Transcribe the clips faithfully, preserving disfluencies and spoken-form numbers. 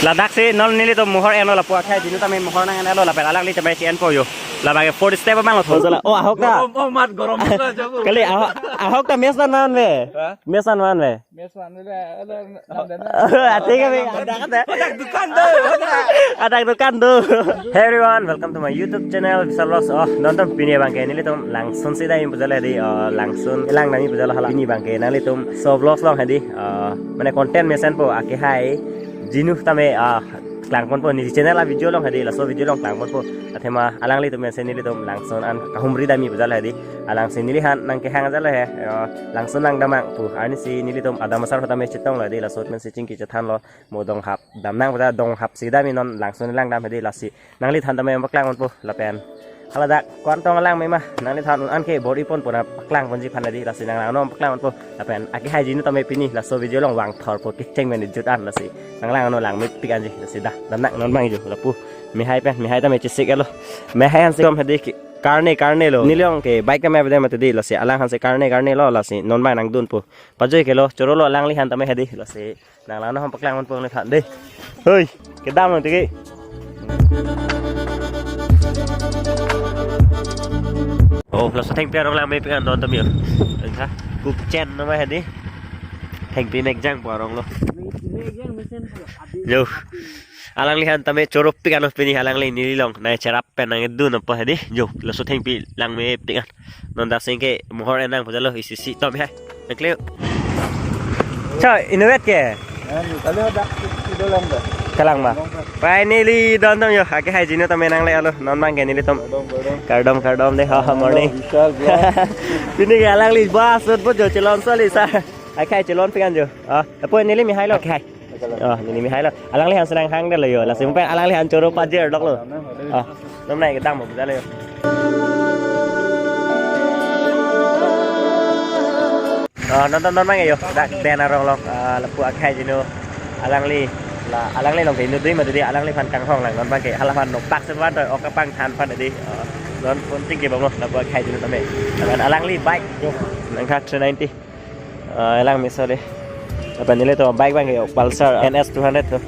Ladak si non nelitum mohor enlo, lapu akhai jinu tame mohor nang enlo, lapen alangli tame si enpo yo. Labang ke fourth step abang lo tho. Salah. Oh, ahok ta. Gorom, oh, mat gorom pura jago. Kali ahok, ahok ta mesa man ve. Hah? Mesa man ve. Mesa man ve. Ada, ada, ada. Ati kami ada kata. Ada dukan do. Ada dukan do. Hey everyone, welcome to my YouTube channel, Vishal Vlogs. Oh, nonton pini abang ke nelitum Langsun si dam-i pu jalo hedi. Oh, Langsun elang dam-i pu jalo hala. Pini abang ke nanglitum laso vlogs along hedi. Oh, mane content mesen po, akehai jinu tame, ah, klangponpo neli channel a video along hedi, laso video along klangponpo. Athema alanglitum mesen nelitum Langsun an kahumri dam-i pu jalo hedi. Alang si neliphan nangkehang jalo he, eh, Langsun lang damnang pu. Arni si nelitum adam asar tame chetonglo hedi, laso mesen chingki chethanlo, mo donghap damnang pu ta, donghap si dam-i non Langsun lang dam hedi, lasi nangliphan tame paklang ponpo lapen haladak ko-an tong lang mema, nangliphan un-an ke bor-i ponpo, nangpaklang ponji aphan hedi, lasi nanglang non paklang ponpo. Lapen akehai jinu tame pini laso video along vangthorpo, kecheng meni jut an, lasi nanglang non langmepik anji, lasi dah damnang non abang jo. Lapu mehai pen, mehai tame chesik elo. Mehai ansi kom hedi ke karne karne lo. Neli along ke bike tame avedet mati hedi, lasi alang aphan si karne karne lo, lasi non abang nangdunpo. Pajoi ke lo, choro lo alangliphan tame hedi, lasi nanglang non paklang ponpo nangphan dei. Hoi, kedam lo tiki. Oh, laso thengpi arong langmepik an, nonton yo. Engkha, kukchen nama hedi. Thengpi mekjang po arong lo. Yo. Alangliphan tame choropik anlo pini, alangli neli along nangcherap pen nangdun apa hedi. Yo, laso thengpi langmepik an. Non dak sing ke mohor enang pu jalo, isi si tom he. Nangkle. Cha, inutvet ke? Yan, kali dak itu lang dah. Kalang ma. Finally, don tom yo. Akehai jinu tame nangle-elo. Non abang ke nelitum. Kardom, kardom. Kardom, kardom dei. Ha, ha, morning. Vishal, bro. Pini ke alangli bas sut bo jo chelon soli sa. Akehai chelonpik an jo. Ah, apo neli mehai lo. Akehai. Oh, neli mehai lo. Alangliphan si nanghangdetlo yo. Lasi mo pen alangliphan choro pajir doklo. Oh, non nai kedam mo jalo yo. Oh, nonton non abang yo. Dak den arong along, ah, lapu akehai jinu. Alangli la, alangli along ke inut dui mati hedi, alangliphan kanghong lang, non abang ke halaphan nopak sevan to, ok kapangthan aphan hedi. Oh, non pon chingki bomlo, lapu akehai jinu tame. Lapen alangli bike jo, nangkha three ninety. Ah, elang miso dei. Lapen nelitum bike abang ke Pulsar N S two hundred to.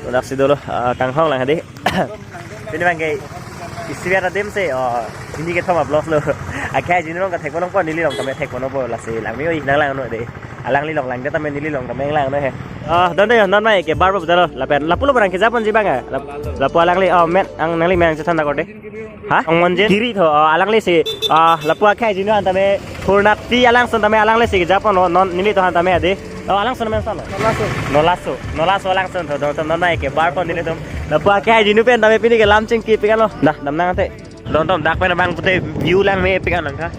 Ladak si dolo, ah, kanghong lang hedi. Pini abang ke isi biar adim si, oh, pini kethom a-vlogs lo. Akehai jinu along kathek ponpo, neli along tame thek ponpo, lasi langme-oi nanglang non dei. Alangli along langdet tame neli along tame nanglang non he. Oh, don dei, non abang ke bar bo dalo. Lapen lapu lo barang keja ponji abang ya. Lap-, lapu alangli, oh, men, ang nangli men chethan ta kor dei. Ha? Ong Monjin? Kiri tho, oh, alangli si, ah, lapu akehai jinu aphan tame, Purnati alangsun tame alangli si keja pon, non, non, nelitum aphan tame hedi. Oh, alangsun men san lo? Nolaso. Nolaso, Nolaso alangsun tho, don tom non abang ke bar pon nelitum. Lapu akehai jinu pen tame pini ke lam chingkipik an lo. Dah, damnang ante. Don tom dak pen abang pute view langmepik an nangkha.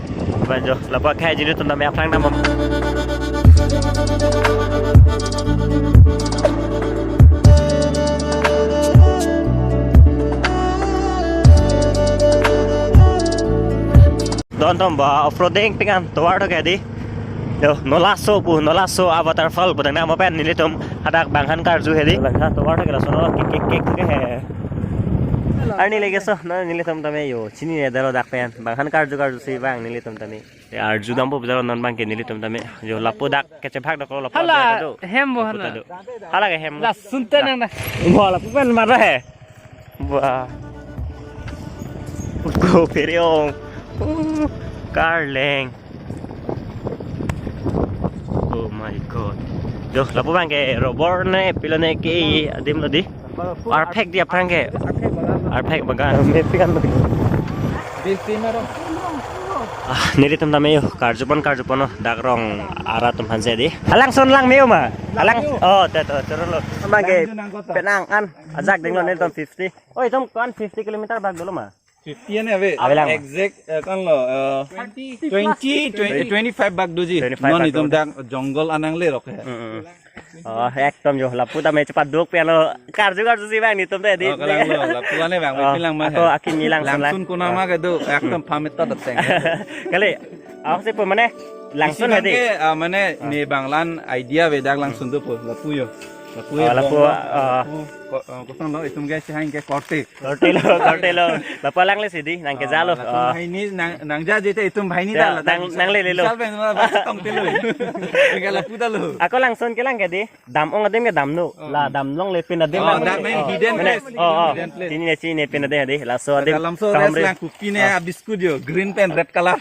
Ban jo, lapu akehai jinu atum tame aphrang dam bom. Don tom ba off-roading pik an tovar tho ke hedi. Yo, Nolaso pu, Nolaso a-waterfall pu dang nang mo pen nelitum hadak bang aphan karju hedi. Bang aphan tovar tho ke laso no kek kek kek ke he. Arni lege so, non nelitum tame yo, chinine detlo dak pen. Bang aphan karju karju si abang nelitum tame. Ya, arju dampo pu jalo non abang ke nelitum tame. Yo, lapu dak kechebhak doklo, lapu hala dak do. Hem bo lapu hala. Dak do. Hala ke hem. La sunte nang dah. Bo lapu pen mara he. Wah. Go pere ong. Uh, karleng. Oh my God. Jo, lapu abang ke robor ne, pilo ne ke adim lo dei. Arphek dei aphrang ke. Arphek bagan. Mepik an lo dei. Ah, nelitum tame yo, karju pon, karju pon lo, dak rong arat atum aphan si dei. Alangsun langme-o ma? Alang, oh, to, to, turun lo. Abang ke penang an, ajak dinglo nelitum fifty. Oh, itum ko-an fifty kilometer bak dolo ma? Fifty ane ave. Ave lang. Exact, eh, ko-an lo, eh, twenty, twenty, twenty, twenty-five bak doji. Twenty-five non bak itum doji. Dak jungle anang le rok he. Mm, mm. Oh, ekdom jo, lapu tame chepaduk pen lo, karju karju si abang nelitum te dei. Oh, kalang lo, lapu ane abang, oh, mepik lang ma ako he. Akin ni Langsun lang. Langsun kuna ma kedo, ekdom pamit ta dateng. Kali, ako si pu mane, Langsun isi abang hedi. Ke, ah, mane, ah, ne abang la-an idea avedak Langsun do pu, lapu yo. Lapu, oh, lapu, oh, oh. Ko-, oh, kosonlo, itum ke si hang ke korte. Korte lo, korte lo. Lapu alangli si di, nang ke jalo. Ah, lapu, oh. Bhaini, nang, nangja jete itum bhaini. Ya, dah, nang, nanglelo. Misal pen, wala bak tong telo. Tinggal lapu dah lo. Ako langsun kelang ke di. Dam-ong adim ke damnon. Oh. La damlongle pin adim. Oh, lang dam lo. Hidden place. Oh, oh. Hidden place. Pini ne chini pin adim di. Laso adim. Dalam so kaham res ri. Lang kopi ne, ah, biscuit yo, green pen red color.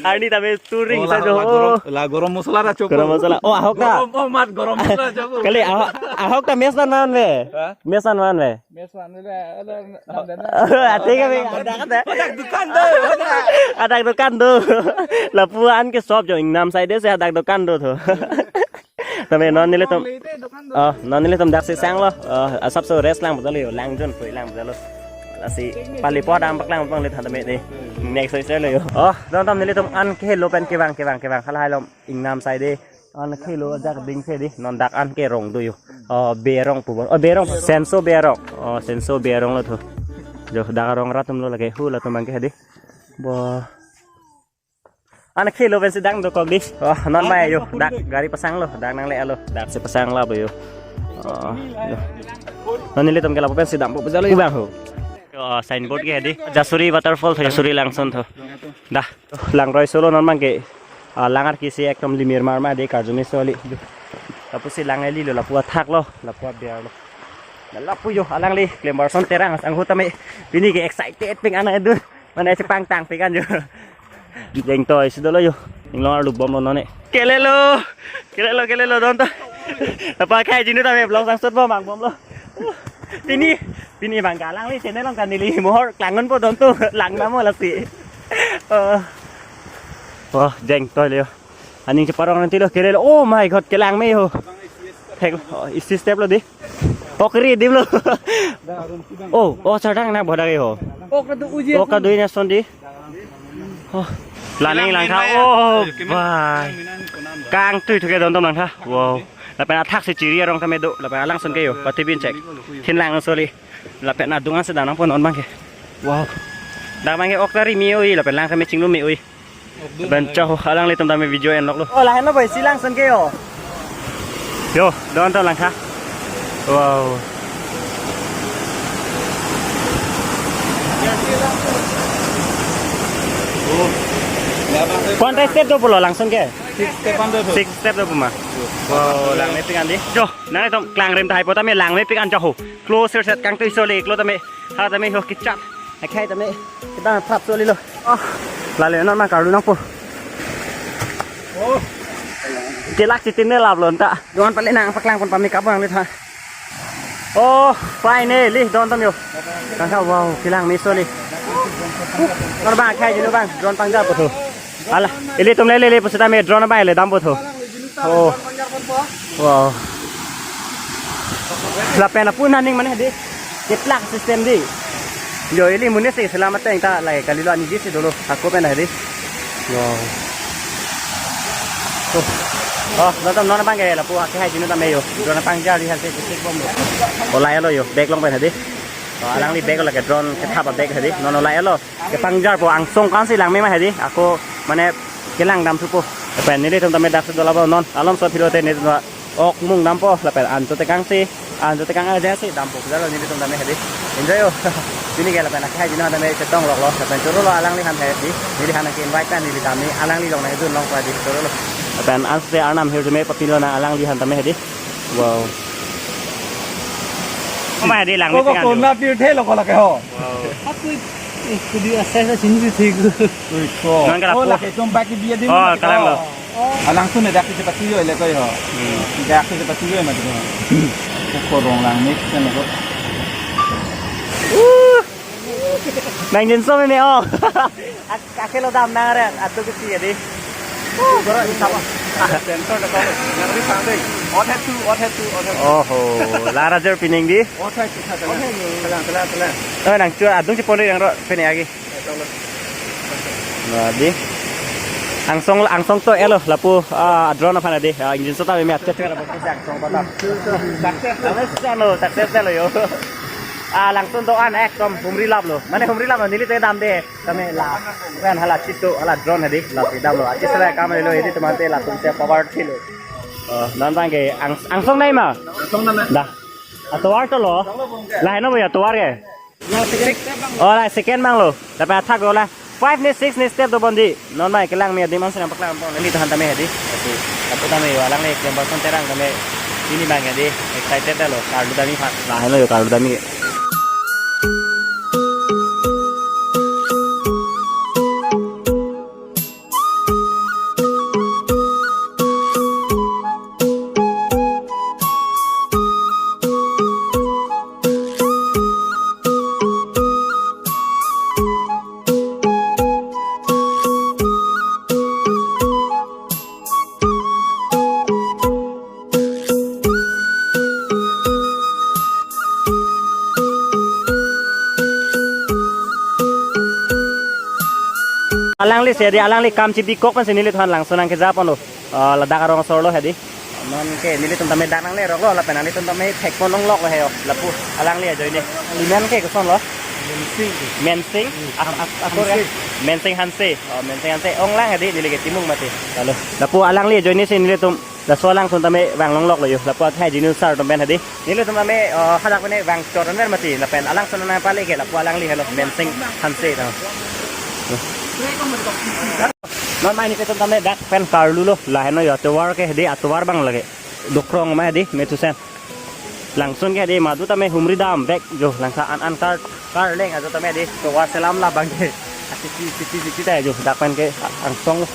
Arni tame touring. Oh, la, sa jo. La gorom, la gorom masala ra chopo. Gorom masala. Oh, ahok ta. Gorom, oh, mat gorom masala chopo. Kali ahok, ahok ta mesa non ve. Hah? Mesa non ve. Mesa non ve. Ada, ada, ada. Ati kami. Ada, ada. Ada dukan do. Ada dukan do. Lapu-an ke shop jo ingnam side si ada dukan do tho. Tame non nelitum. Long le te dukan do. Oh, non nelitum daksi sanglo. Oh, asapso rest lang bujalo yo, lang jon pui lang bujalo. Lasi pali po dam paklang pang le than tame de. Next soi selo yo. Oh, don tam nelitum an kehelo pen kevang kevang kevang halahai lom ingnam side de. An kehelo ajak ding se di. Non dak an ke rong do yo. Oh, berong pu bon. Oh, berong. Senso berong. Oh, senso berong lo tho. Jo dak rong rat atum lo lake hu latum bang ke di. Bo. An kehelo pensi dang dokok di. Oh, non mai yo. Dak gari pasanglo, dak nangle-alo. Daksi pasang la bo yo. Oh, yo. Non nelitum ke lapu pensi dampo bujalo yo bang ho. Oh, signboard ke di. Jasuri waterfall tho, Jasuri langsun tho. Dah, langroi solo non bang ke. Ah, langar kisi ekdom limir mar ma di karju meso kali. Lapusi lang eli lo, lapu athak lo, lapu aber lo. Lapu yo, alangli, klembar son terang, anghu tame. Pini ke excited ping ana edu. Mane chepangtang pik an jo. Jeng toi si dolo yo. Inglong arlo bomlo non ne. Kelelo. Kelelo, kelelo don to. Apa kai jinu tame vlog sang shot bom ang bomlo. Pini, pini bang ke alangli channel along kanili mohor klangon po don to. Lang namo lasi. Oh. Wah, jeng toi le yo. Aning cheparong nanti lo kelelo. Oh my God, kelang me yo. Thek, oh, isi step lo di. Oh, kiri dim lo. Oh, oh, chardang na bodak yo. Oh, kadu uji. Oh, kadu ini son di. Oh. Laning langtha. Oh, bye. Kangtui thuke don tom langtha. Wow. Lapen athak si chiri arong tame do. Lapen alangsun ke yo. Pati bin cek. Thin lang soli. Lapen adung an sedang nang pon on bang ke. Wow. Dak bang ke ok tari mi oi. Lapen lang tame chinglu mi oi. Ben chau, alanglitum tame video enlok lo. Oh, lahenlo boy, si langsun ke yo. Yo, don to langtha. Wow. Kuanta step do pulo langsun ke? Six step an do. Six step do puma. Wow, lang mepik an di. Jo, nanglitum klangrem tahai po tame lang mepik an jo ho. Close set kangtui soli, close tame. Ha tame ho kichat. Akhai tame. Kita prap soli lo. Oh, lale non ma karlu nangpo. Oh. Kelak chitin ne lap lo ta. Don pale nang paklang pon pamik abang le tha. Oh, finally don tam yo. Kangka wow, kelang meso le. Nor bang khai jino bang, don pangja po tho. Ala, ilitum le le le pusita me drone bang le dam po tho. Oh. Wow. Lapen apun haning mane di. Keplak system di. Yo, ili munis si selamat teng ta lai kalilo ani di si dolo. Ako pen di. Wow. Oh. Oh, nonton non bang ke lapu akhai jinu tame yo. Drone pangja di hal se sik bom lo. Olai lo yo, bag long pen di. Oh, alangli bag lo ke drone kethap bag di. Non olai lo. Kepangjar po angsong kan si lang mema hedi. Ako mane kelang dam supo. Pen nelitum tame dak si dola bo non. Alom so phiro te nelitum ok mung dampo. Lapen ancho tekang si. Ancho tekang aja si dampo. Jalo nelitum tame hedi. Enjoy yo. Pini ke lapen akhai jino tame chetong lok lo. Lapen choro lo alangli han hedi. Neli han ke invite kan neli tame alangli long na idun long pa di choro lo. Lapen anse arnam hir tame papilo na alangli han tame hedi. Wow. Koma hedi lang. Koko kona pirthe lo kola ke ho. Wow. Aku, eh, kudi asai sa sini sih. Ui, ko. Non kala. Oh, po. Lake tum baki biya di. Oh, kalang lo. Oh. Alang sun dak si patuyo le ko ho. Hmm. Dak si patuyo ma di ko. Ko rong lang mix kan ko. Uh. Nang jinso me me oh. Ak-, akelo dam nang ren, atu ke si di. Oh, goro isap. Sensor de ko. Yang di sang dei. Ot head to, ot head to, ot head to. Oh ho, la rajar pining di. Ot head to, ot head to. Telang, telang, telang. Eh, nang chua adung si pondoi nang ro pene agi. Nah, di. Angsong, angsong to elo, lapu, ah, drone aphan di. Ah, engine sota me achet. Angsong kota. Success lo, success lo yo. Ah, langsun do-an ekdom humri lap lo. Mane humri lap lo, neli te dam de. Kami la, kan hala chitu, hala drone hedi, la pidam lo. Achi sala kam lo hedi teman te latum te power thilo. Oh, non abang ke ang angsong nai ma? Angsong nai ma? Dah. Atovar to lo. Laheno ya atovar ke. Oh, la second abang lo. Lapen athak lo la. Five ni six ni step dobom dei. Non abang kelang me adim an senang paklang pon. Nelitum aphan tame hedi. Oke. Lapu tame yo alangli Klemparson Terang tame. Pini abang hedi. Excited lo. Karlu damji aphan. Laheno yo karlu damji. Alangli si hedi, alangli kam chibikok pensi nelitum aphan langsun nangkeja ponlo. Ah, ladak arong asorlo hedi. Non ke nelitum tame dak nangle roklo, lapen nanglitum tame thekpon longloklo he yo. Lapu alangli ajoine. Limen ke koson lo? Mensing. Mensing? Hmm. As, as, asor ya? Hanse. Mensing Hanse. Oh, Mensing Hanse. Ong lang hedi, neli ke Timung mati. Lalu. Lapu alangli ajoine si nelitum laso alangsun tame vang longloklo yo. Lapu akhai jinu sar atum pen hedi. Nelitum tame, oh, hadak pen vang chot anver mati. Lapen alangsun nangpale ke lapu alangli helo. Mensing Hanse tang. Non mai nelitum tame dak pen karlulo. Laheno yo atovar ke hedi, atovar abang lake. Dokrong ma hedi, Methusen. Langsun ke hedi, madu tame humri dam bek jo langtha an an kar, karleng ajo tame hedi, tovar selam la abang ke. Asiti, siti, siti ta jo, dak pen ke angsong.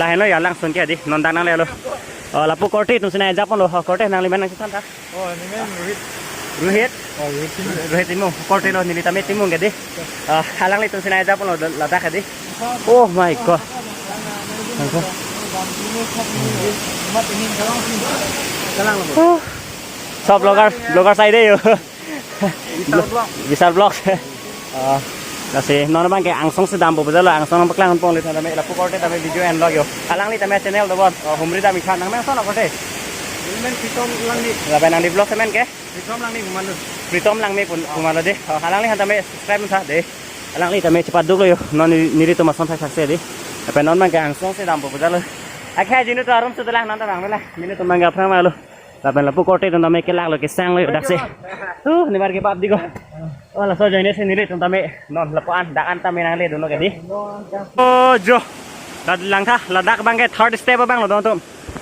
Laheno ya langsun ke hedi, non dak nanglelo. Oh, lapu korte atum si nangja ponlo, oh, korte nanglimen nangchethan tha. Oh, nemen Rohit. Rohit? Oh, Rohit Timung. Rohit Timung, korte lo neli tame Timung ke hedi. Ah, alanglitum si nangja ponlo ladak hedi. Oh my God. Oh. Sob vlogger, vlogger side yo. Vishal Vlog. Vishal Vlog. Oh. Lasi non abang ke angsong si dampo puja lo, angsong nangpaklang ponlo tame, lapu korte tame video enlo yo. Alangli tame channel dobom. Oh, humri damji aphan nangmen koson lo korte. Nemen Pritom Langmik. Lapen nangli vlog semen ke? Pritom Langmik Humanu. Pritom Langmik pun Humanu dei. Oh, alangli aphan tame subscribe tha dei. Alangli tame chepaduklo yo. Non neli, nelitum ason thakthak si dei. Lapen non abang ke angsong si dampo puja lo. Akhai jinu to arum si dolang non ta bang dolang. Nelitum abang ke aphrang ma lo. Lapen lapu korte atum tame kelaklo kesanglo yo dak si. Uh, nibar ke bab dei ko. Oh, laso ajoine si nelitum tame non lapu an dak an tame nangledunlo ke dei. Oh, jo. Lad langtha, ladak abang ke third step abang lo don atum.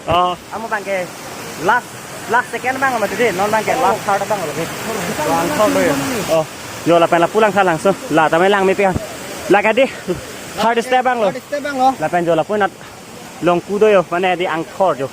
Oh, amo abang ke last, last second abang mati dei, non abang ke last third abang lo dei. Doan thor lo yo. Oh, jo lapen lapu langtha langso. La tame langmepik an. La ke dei, third step abang lo. Third step abang lo. Lapen jo lapu nat longku do yo, mane dei angthor jo.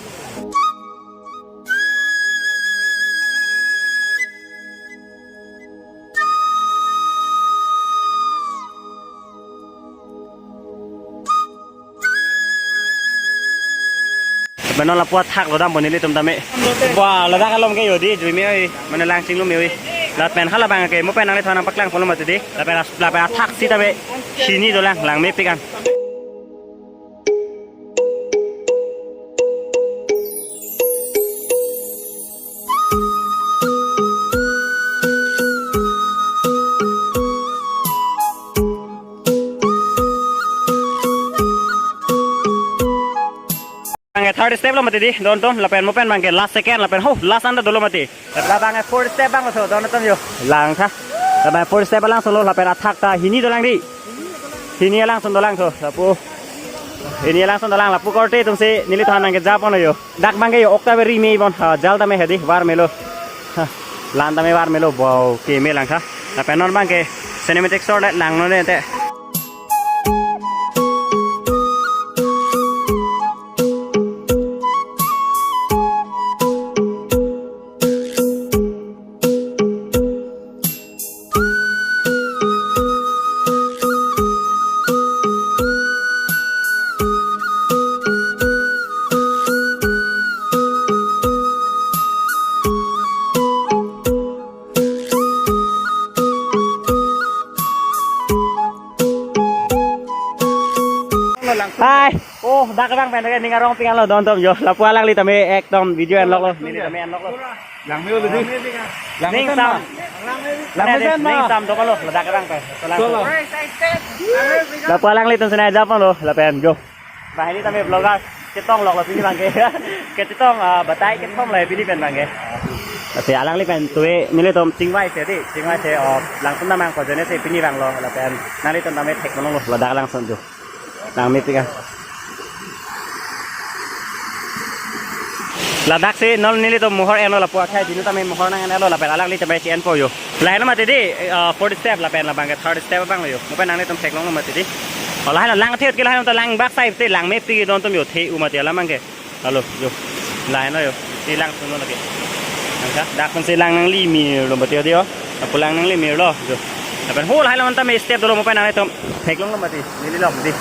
Lapen non lapu athak lo dampo nelitum tame. Wah, ladak along ke yo dei, jui me oi, mane lang chinglu me oi. Lapen hala abang ke mo pen nanglitumphan nangpaklang ponlo mati dei. Lapen as, lapen athak si tame hini dolang, langmepik an. Abang ke third step lo mati dei, don atum, lapen mo pen abang ke last second, lapen ho, last anta dolo mati. Lapen abang ke fourth step abang lo so, don atum yo. Langtha. Lapen fourth step alangsun lo, lapen athak ta hini dolang dei. Hini alangsun dolang tho, lapu. Hini alangsun dolang, lapu korte atum si nelitumphan nangkeja ponlo yo. Dak abang ke yo ok ta veri me bon, ha, jal tame hedi, var melo. Ha, lan tame var melo, wow, keme langtha. Lapen non abang ke cinematic shot le langno ne te. Hai. Oh, dak abang pen ke ning arongpik an lo don atum yo. Lapu alangli tame ekdom video enloklo. Neli tame enloklo. Langme lo dei. Langme ning pen sam. Ma. Langme pen ma. Ning sam dokoklo, ladak abang pen. Cholo. Lapu alanglitum si nangja ponlo, lapen jo. Bah, neli tame vlogger. Chetong lok lo pini abangke. Kachetong, ah, batai kethom lo pini pen abangke. Ate alangli pen tue nelitum chingvai se dei, chingvai se, oh, langtum damnang ko jone se pini vanglo lapen nanglitum tame theklonglo, ladak langsun jo. Langmepik a. Ladak si non nelitum mohor enlo, lapu akhai dinu tame mohor nang enlo lapen alangli tame si enpo jo. Lahai lo mati dei, eh, fourth step lapen labangke third step abang lo jo. Mo pen nanglitum theklonglo mati dei. Oh, lahai lo lang the ke lahai lo ta lang bak sai te langmepik non tum jo, the-u mati alam abangke. Alo jo. Lahai lo jo. Si langsun lo lake. Nangka dak pen si lang nanglimir lo mati jo dei jo. Lapu lang nanglimir lo jo. Lapen ho lahai lo manta me step dolo, mo pen nanglitum theklonglo mati. Neli lok dei.